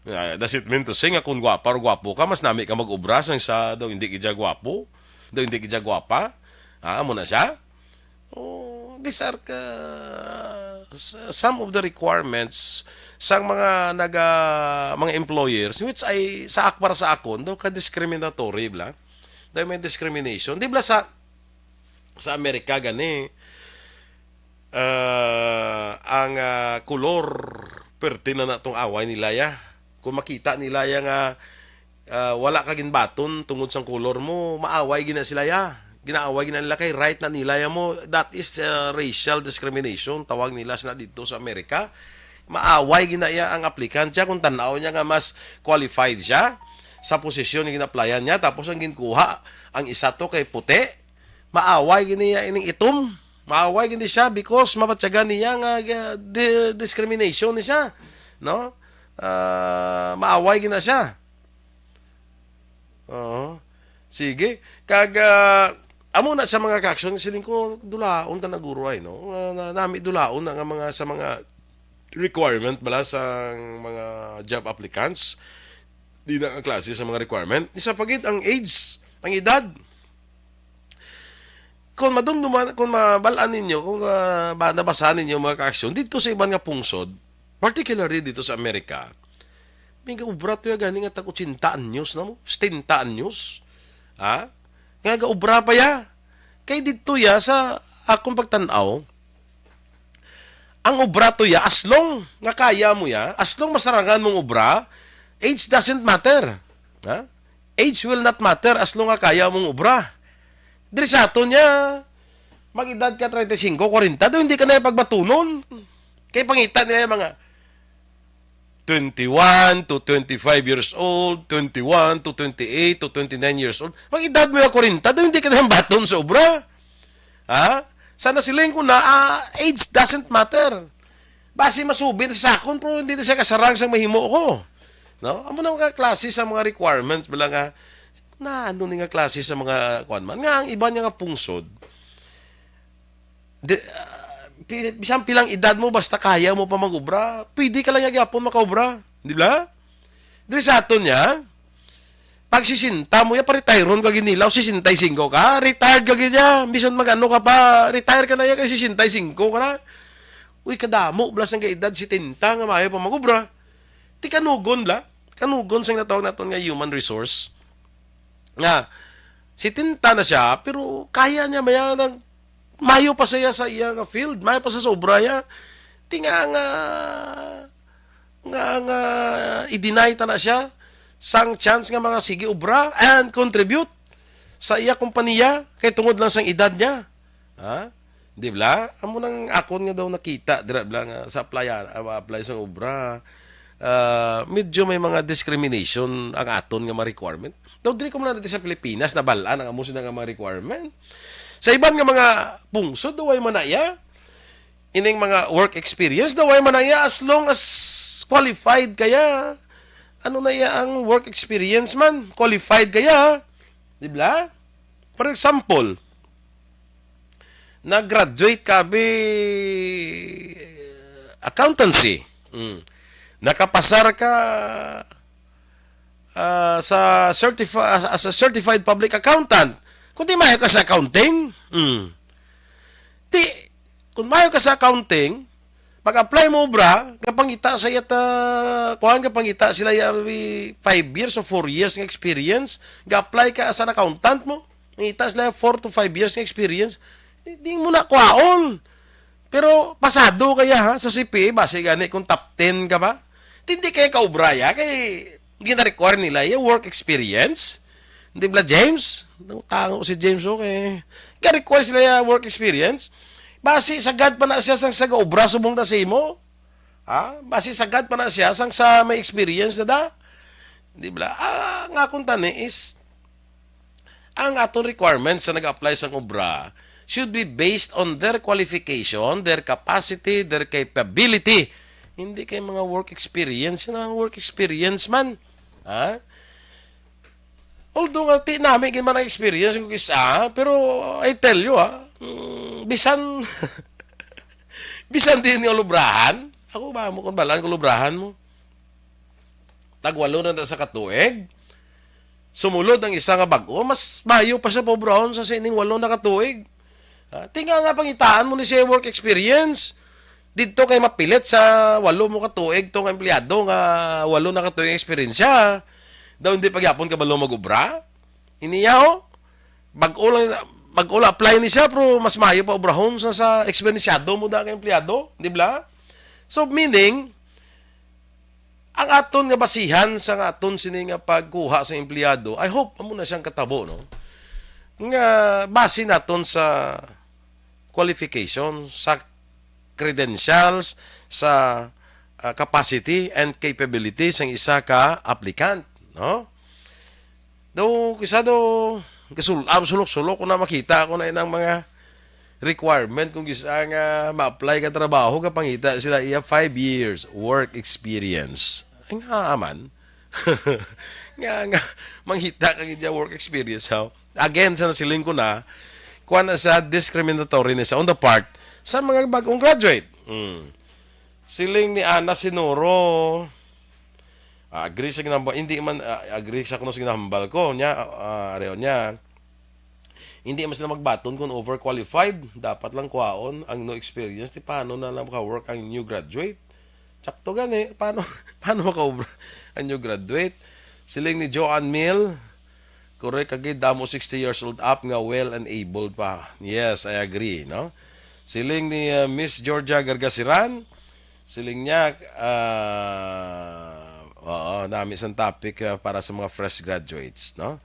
Ah, does it mean to say nga kung gwapa or gwapo ka, mas nami ka mag-obra sang sa daw hindi gid siya gwapo? Daw hindi gid siya gwapa? Ah, amo na siya? Oh, these are ka, s-, some of the requirements sang mga naga, mga employers, which ay sa ak-, para sa akon daw ka discriminatory bla. Daw may discrimination. Di bla sa, sa Amerika gani, ah, ang, ah, kulor, perti na natong away nila ya. Kung makita nila ya nga, ah, wala ka ginbaton tungod sang kulor mo, maaway gina sila ya. Ginaaway gina nila kay right na nila ya mo. That is, ah, racial discrimination. Tawag nila sila dito sa Amerika. Maaway gina ya ang applicant siya kung tanaw niya nga mas qualified siya sa posisyon nga ginaplayan niya. Tapos ang ginkuha, ang isa to kay puti. Maaway gini ya ining itom. Maaway gini siya because mabatyagan niya nga, ah, di-, discrimination ni siya. No? Ah, maaway gina siya. Oo. Sige. Kag, ah, amo na sa mga ka-aksyon, siling ko, dulaon ta na guro ay, no? Ah, na, nami dulaon na nga mga, sa mga requirement bala sa mga job applicants. Di na ang klase sa mga requirement. Isa pa gid ang age, ang edad. Kung madumduman, kung mabalaan ninyo, kung, ah, ba, nabasa ninyo mga ka-aksyon, dito sa iban nga pungsod, particularly dito sa Amerika, may gaubra to ya gani nga tag-ochenta anyos na mo, setenta anyos. Ha? Nga gaubra pa ya. Kay dito ya sa akong pagtan-aw, ang obra to ya, as long nga kaya mo ya, as long masarangan mong obra, age doesn't matter. Ha? Age will not matter as long nga kaya mong obra. Diri sa aton ya, mag-edad ka treinta y cinco, kwarenta, daw hindi ka na pagbatunon. Kay pangita nila yung mga twenty-one to twenty-five years old, twenty-one to twenty-eight to twenty-nine years old. Mag-edad mo yung kwarenta, daw hindi ka na baton sa obra. Ha? Sana siling ko na, ah, age doesn't matter. Basi masubi na sa akon, pero hindi na siya kasarang sa mahimo ko. No? Amo na mga klase sa mga requirements, bala nga, na ano ni nga klase sa mga, kuwan man, nga ang iban nga pungsod, di, ah, pi-, bisan pilang edad mo, basta kaya mo pa mag-obra, pwede ka lang nga gyapon makaobra. Di ba? Diri sa aton niya, pag sesenta mo ya, pa-retire-on ka gid nila, o sesenta y cinco ka, retired ka gid ya. Bisan mag-ano ka pa, retire ka na ya kay sesenta y cinco ka na. Uy, kadamo bala sang edad setenta nga maayo pa mag-obra. Ti kanugon la, kanugon sang natawag naton nga human resource. Nga, setenta na siya, pero kaya niya maya nag-, mayo pa siya sa iya nga field, mayo pa sa sobra ya. Ti nga, nga, nga, nga i-deny ta na siya sang chance nga mga sige obra and contribute sa iya kompanya kay tungod lang sang edad niya. Ha? Di bala? Amo nang akon nga daw nakita dira bala nga sa apply, ah, apply sang obra. Ah, medyo may mga discrimination ang aton nga mga requirement. Daw diri ko man dito sa Pilipinas, nabal-an ang amo sila nga mga requirement. Sa iban nga mga pungsod, daw ay manaya. Ining mga work experience, daw ay manaya as long as qualified kaya. Ano na iya ang work experience man? Qualified kaya. Di bala? For example, nag-graduate ka bi accountancy. Mm. Nakapasar ka, ah, sa certifi-, as a certified public accountant. Kung di maayo ka sa accounting, mm. Di, kung maayo ka sa accounting, pag-apply mo obra, kapangita sa iya ta, kuwan, kapangita sila ya, may five years o four years nga experience, ga-apply ka as an accountant mo, mangita sila four to five years nga experience, di, di mo na kwaon. Pero pasado kaya ha, sa C P A, base gani kung top ten ka ba? Di, hindi kaya ka obra ya, kay gina-require nila yung work experience. Di ba, James? Nangutana si James, okay. Ga-require sila ya work experience. Basi sagad pa na siya sang sa gaobra subong na sa imo. Ha? Basi sagad pa na siya sang sa may experience na da. Di ba? Ah, nga akon tani is, ang aton requirements sa nag-apply sang obra should be based on their qualification, their capacity, their capability. Hindi kay mga work experience. Yan ang work experience man. Ha? Although nga, ti nami gid man ang experience ko isa, pero I tell you, ha, mm, bisan, bisan di ni ulubrahan, ako ba mo kung balaan ko lubrahan mo? Tagwalo na ta sa katuig, sumulod ang isa nga bag-o, mas mayo pa siya pobrahon sa sining walo na katuig. Ah, tinga nga pangitaan mo ni siya work experience. Didto kay mapilit sa walo mo ka tuig to nga empleyado nga walo na ka tuig eksperyensya. Daw hindi pa gyapon kabalo mag-obra. Iniya, oh, bag-o lang, bag-o lang apply ni siya, pero mas maayo pa obrahon sa, sa eksperyensyado mo da nga empleyado, di ba? So, meaning, ang aton nga basihan sa nga aton sini nga pagkuha sa empleyado, I hope amo na siyang katabo, no? Nga base naton sa qualification, sa credentials, sa, ah, capacity and capability sang isa ka applicant, no? Daw, kisa daw, kasul-, ah, sulok-sulok ko na makita ko na inang mga requirement kung kisa nga ma-apply ka trabaho, kapangita sila iya five years work experience. Ay, nga man. Nga, nga, manghita ka gid ya work experience, ha? Again, sa nasiling ko na, kuwan na sa discriminatory ni sa on the part sa mga bagong graduate. Mm. Siling ni Ana Sinuro, ah, agree sa ginambal, hindi man, ah, agree sa kuno sa ginambal ko, nya, ah, areo niya. Hindi man sila magbaton kung overqualified, dapat lang kwaon ang no experience. Ti paano na lang maka-work ang new graduate? Tsakto gani, paano, paano maka-obra ang new graduate? Siling ni Joanne Mill, correct, kagi damo sixty years old up nga well and able pa. Yes, I agree, no? Siling ni, uh, Miss Georgia Gargasiran, siling niya, ah, oo, nami sang topic, uh, para sa mga fresh graduates, no?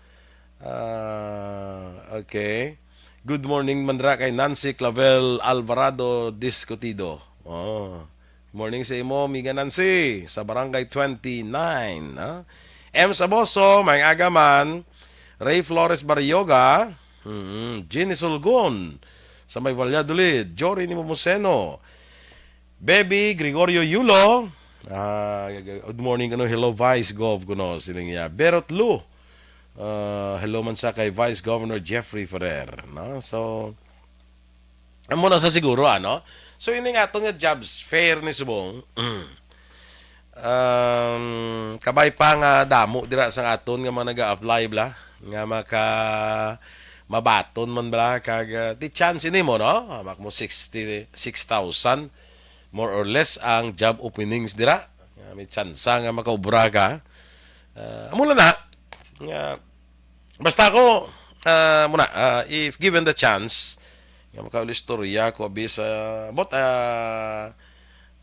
Ah, okay. Good morning man dira kay Nancy Clavel Alvarado Discutido. Oh. Morning sa imo, Miga Nancy, sa Barangay twenty-nine, ha? M Saboso, may aga man. Ray Flores Barrioga, mm, Jeannie Sulgon, sa may Valladolid, Jory Nepomuceno, Baby Gregorio Yulo, ah, good morning kuno, hello Vice Gov kuno, siling niya. Berot Lu, ah, hello man sa kay Vice Governor Jeffrey Ferrer, no? So, amo na sa siguro, ano? So, ini nga aton nga jobs fair ni subong. Um, kabay pa nga damo dira sa aton nga mga nag-a-apply, bla, nga maka mabaton man, bla, kag, uh, di chance ini mo, no? Mak mo sixty, six thousand, more or less, ang job openings dira. Nga may tsansa nga makaobra ka. Ah, amo lang na nga, basta ako, ah, muna, ah, if given the chance, nga makauli istorya ko, abi sa, ambot, ah,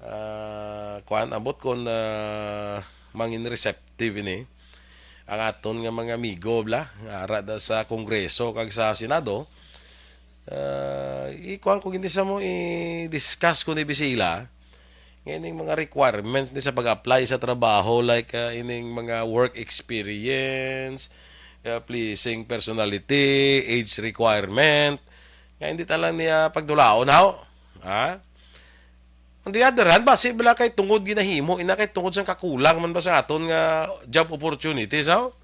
ah, kuan, ambot kon, ah, mangin receptive ini ang aton nga mga amigo, bla, nga ara da sa Kongreso kag sa Senado. Ah, ikuan ko, hindi sa mo i-discuss ko ni bisila nga ining mga requirements ni sa pag-apply sa trabaho, like, ah, ining mga work experience, ah, pleasing personality, age requirement, nga hindi talang niya pagdulaon, haw? Ha? On the other hand, basi bala kay tungod ginahimo ina kay tungod sang kakulang man ba sa aton nga job opportunities, haw?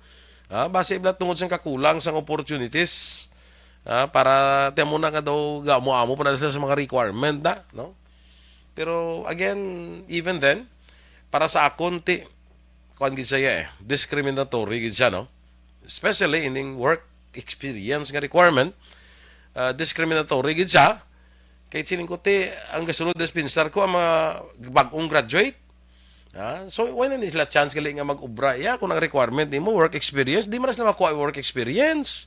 Ah, basi bala tungod sang kakulang sang opportunities, ah, para ti amo na nga daw gaamo-amo pa na sila sa mga requirement na, no? Pero again, even then, para sa akon, ti, kuan gid siya, eh, discriminatory gid siya, no? Especially ining work experience nga requirement, ah, discriminatory gid siya. Kay siling ko, ti, ang gasunod dispensar ko ang mga bag-ong graduate. Ah, so, wala na sila chance gali nga mag-obra. Ya, kung ang requirement nimo work experience, di man na sila makuha ang work experience.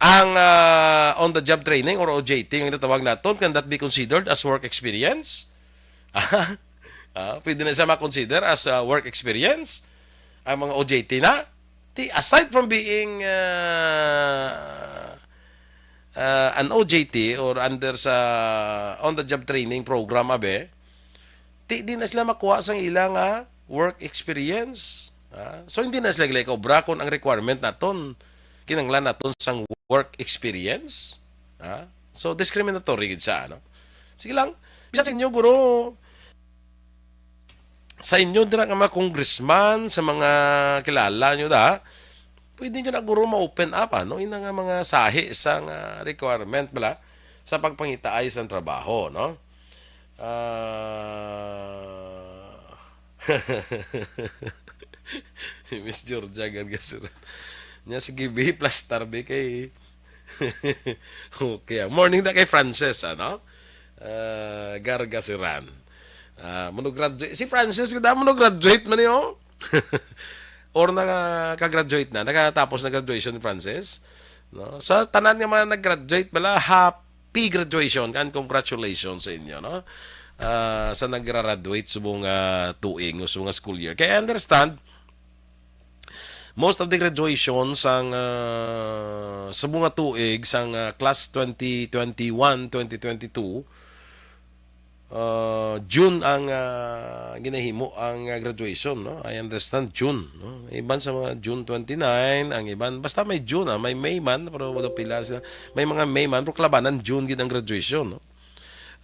Ang, ah, on the job training or O J T ang ginatawag naton, can that be considered as work experience? Ah, pwede na siya ma-consider as, ah, work experience ang mga O J T na. Ti, aside from being, ah, ah, an O J T or under sa on-the-job training program, abi, ti, di na sila makuha sang ila nga work experience. Ah, so, hindi na sila gali kaobra kung ang requirement naton, kinanglan naton sang work experience. Ah, so, discriminatory gid sa, ano? Sige lang, bisan sa inyo, guro, sa inyo dira nga mga congressman, sa mga kilala nyo da, pwede nyo na guro ma-open up, ano? Ina nga mga sahi sa nga requirement bala sa pagpangitaay sang trabaho, no? Ah, si Miss Georgia Gargasiran. Nya, sige, B plus star, B, kay okay, ah. Morning na kay Frances, ano? Ah, Gargasiran. Ah, monograduate. Si Frances, kita, monograduate man, eh, oh. Or naka-graduate na, nakatapos na graduation ni Frances. No? Sa tanan nga mga nag-graduate bala, happy graduation and congratulations sa inyo, no? Ah, sa nagraduate subong, ah, tuig o subong nga school year. Kaya I understand, most of the graduation sang, ah, subong nga tuig sang, ah, class twenty twenty-one, twenty twenty-two, ah, June ang, ah, ginahimo ang, ah, graduation, no? I understand, June, no? Iban sa mga June twenty-nine, ang iban, basta may June, ah, may May man, pero wala pila sila. May mga May man, pero kalabanan, June gid ang graduation, no?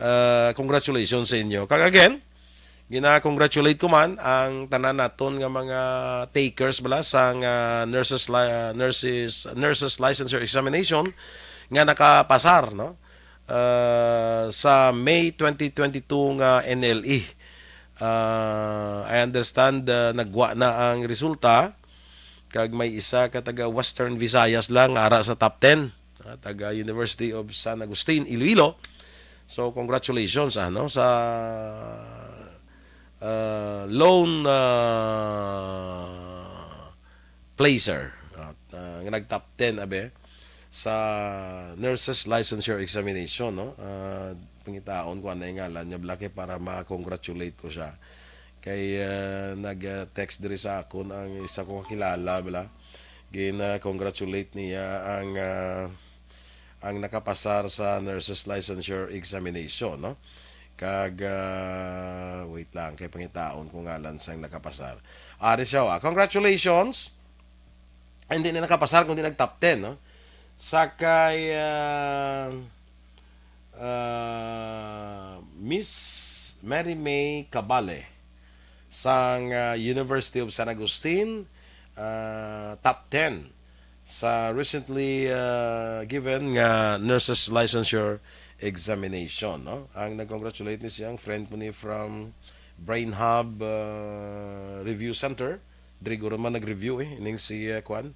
Ah, congratulations sa inyo. Kag again, gina-congratulate ko man ang tanan naton nga mga takers bala sang, ah, nurses li-, nurses, nurses licensure examination nga nakapasar, no? Ah, sa May twenty twenty-two nga N L E. Ah, I understand, ah, nagwa na ang resulta, kag may isa ka taga Western Visayas lang ara sa top ten, ah, taga University of San Agustin, Iloilo. So, congratulations, ano, sa, ah, lone, ah, placer, ah, ah, nga nag-top ten, abi, sa nurses licensure examination, no? Ah, pangitaon ko anay ngalan niya, bala, kay para ma-congratulate ko siya. Kay, ah, nag-text diri sa akon ang isa ko kakilala, bala. Gina-congratulate niya ang, ah, ang nakapasar sa nurses licensure examination, no? Kag, ah, wait lang, kay pangitaon ko ngalan sang nakapasar. Ari siya, ah. Congratulations! Hindi na nakapasar, kundi nag-top ten, no? Sa kay, ah, ah, Miss Mary May Cabale sang, ah, University of San Agustin, ah, top ten sa recently, ah, given nga nurses licensure examination, no? Ang nag-congratulate ni siya, ang friend ko ni from Brain Hub, ah, Review Center. Diri guro man nag-review, eh, ining si, ah, kwan,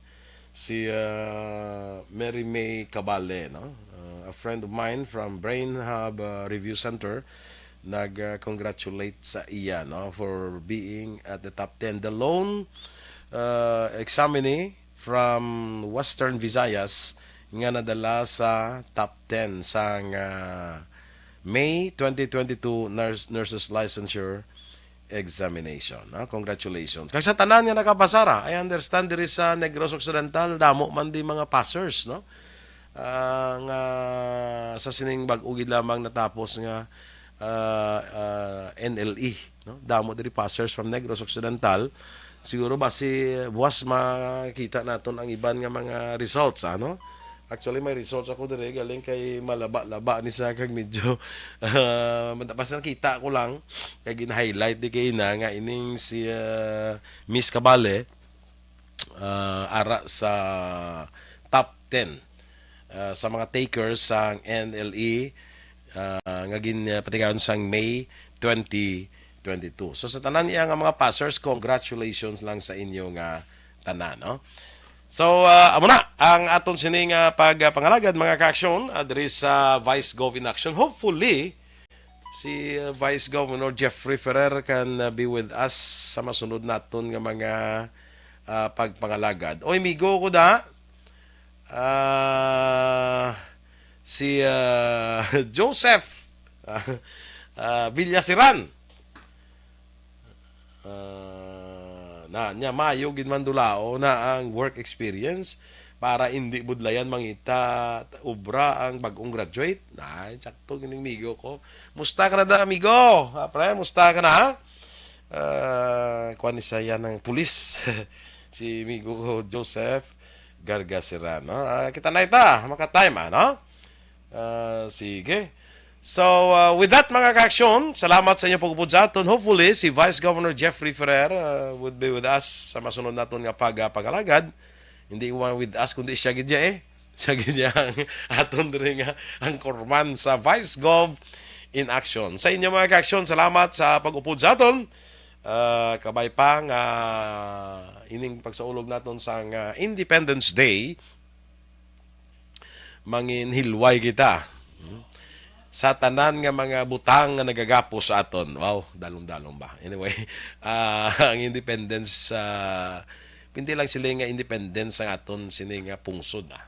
si, ah, Mary May Cabale, no? Ah, a friend of mine from Brain Hub, ah, Review Center nag-congratulate sa iya, no, for being at the top ten. The lone, uh, examinee from Western Visayas nga nadala sa top ten sang, uh, May twenty twenty-two nurse, nurses licensure examination, no? Congratulations. Kag sa tanan nga nakapasar, ah, I understand diri sa Negros Occidental, damo man di mga passers, no? Ah, nga sa sining bag-o gid lamang natapos nga, ah, ah, N L E, no? Damo diri passers from Negros Occidental. Siguro basi buwas makita naton ang iban nga mga results, ano? Actually, may results ako diri, galing kay malaba-laba ni sa kag medyo, ah, basta nakita ko lang, kay gin-highlight di kay na nga ining si, ah, Miss Cabale, ah, ara sa top ten, ah, sa mga takers sang N L E, ah, nga gin, ah, patigayon sang May twenty twenty-two. So, sa tanan niya nga mga passers, congratulations lang sa inyo nga tanan, no? So, ah, amo na ang aton sini nga pagpangalagad, mga ka-aksyon, ah, diri sa Vice Gov in Action. Hopefully, si, uh, Vice Governor Jeffrey Ferrer can, uh, be with us sa masunod naton nga mga, uh, pagpangalagad. Oy, migo ko da, ah, si, uh, Joseph, uh, uh, Villasiran. Ah, Na, nya, mayo gid man dulaon na ang work experience para indi budlayan mangita obra ang bag-ong graduate. Ay, sakto gining migo ko. Musta ka na da, amigo? Ah, pre, musta ka na? Ah, kuwan ni siya ng pulis. Si migo ko, Joseph Garga Serrano. Ah, kita na ita. Maka-time, ah, no? Ah, sige. So, ah, with that, mga ka-aksyon, salamat sa inyong pag-upod sa aton. Hopefully, si Vice Governor Jeffrey Ferrer, ah, would be with us sa masunod naton nga pag-, ah, pag-alagad. Hindi ko with us, kundi siya gid niya eh. Siya gid niya ang aton diri nga ang korman sa Vice Gov in Action. Sa inyo, mga ka-aksyon, salamat sa pag-upod sa aton. Ah, kabay pa nga ining pagsaulog naton sa nga Independence Day, manginhilway kita, hmm, sa tanan nga mga butang nga nagagapos sa aton. Wow, dalom-dalom ba? Anyway, ah, ang independence, ah, hindi lang sila nga independence ang aton sini nga pungsod, ah.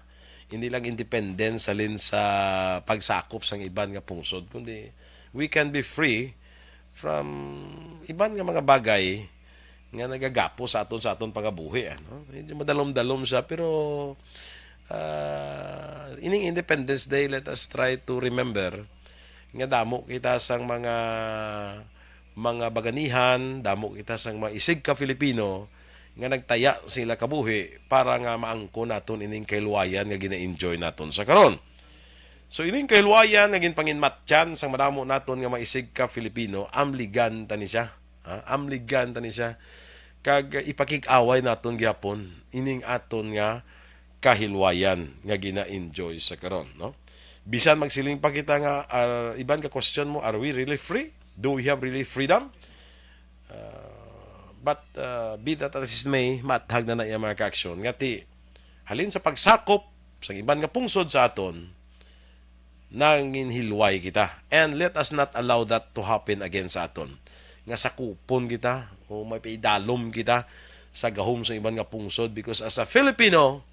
Hindi lang independence halin sa pagsakop sang iban nga pungsod, kundi we can be free from iban nga mga bagay nga nagagapos sa aton, sa aton pangabuhi, ano? Medyo madalom-dalom siya, pero, ah, ining Independence Day, let us try to remember nga damo kita sang mga, mga baganihan, damo kita sang mga isig ka Filipino nga nagtaya sila kabuhi para nga maangkon naton ining kahilwayan nga gina-enjoy naton sa karon. So, ining kahilwayan nga ginpanginmatyan sang madamo naton nga mga isig ka Filipino, amligan ta ni siya. Ha? Amligan ta ni siya. Kag ipakig-away naton gihapon ining aton nga kahilwayan nga gina-enjoy sa karon, no? Bisan magsiling pa kita nga, ah, iban ka question mo, are we really free? Do we have really freedom? Ah, but, ah, be that as it may, maathag na na iya mga ka-aksyon. Nga ti, halin sa pagsakop sa iban nga pungsod sa aton, nanginhilway kita. And let us not allow that to happen again sa aton. Nga sakupon kita o may paidalom kita sa gahom sa iban nga pungsod, because as a Filipino,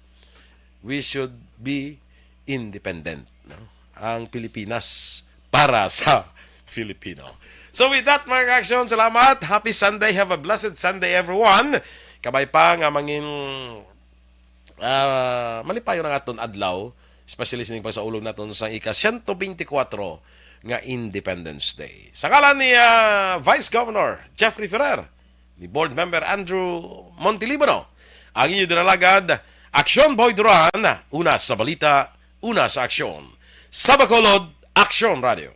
we should be independent, no? Ang Pilipinas para sa Filipino. So with that, mga ka-aksyon, salamat. Happy Sunday. Have a blessed Sunday, everyone. Kabay pa nga mangin, ah, malipayon ang aton adlaw, especially sining pagsaulog naton sa ika siyento beintikwatro nga Independence Day. Sa ngalan ni, ah, Vice Governor Jeffrey Ferrer, ni Board Member Andrew Montelibano, ang inyo dinalagad, Aksyon Boy Duran, una sa balita, una sa aksyon. Sa Bacolod, Aksyon Radio.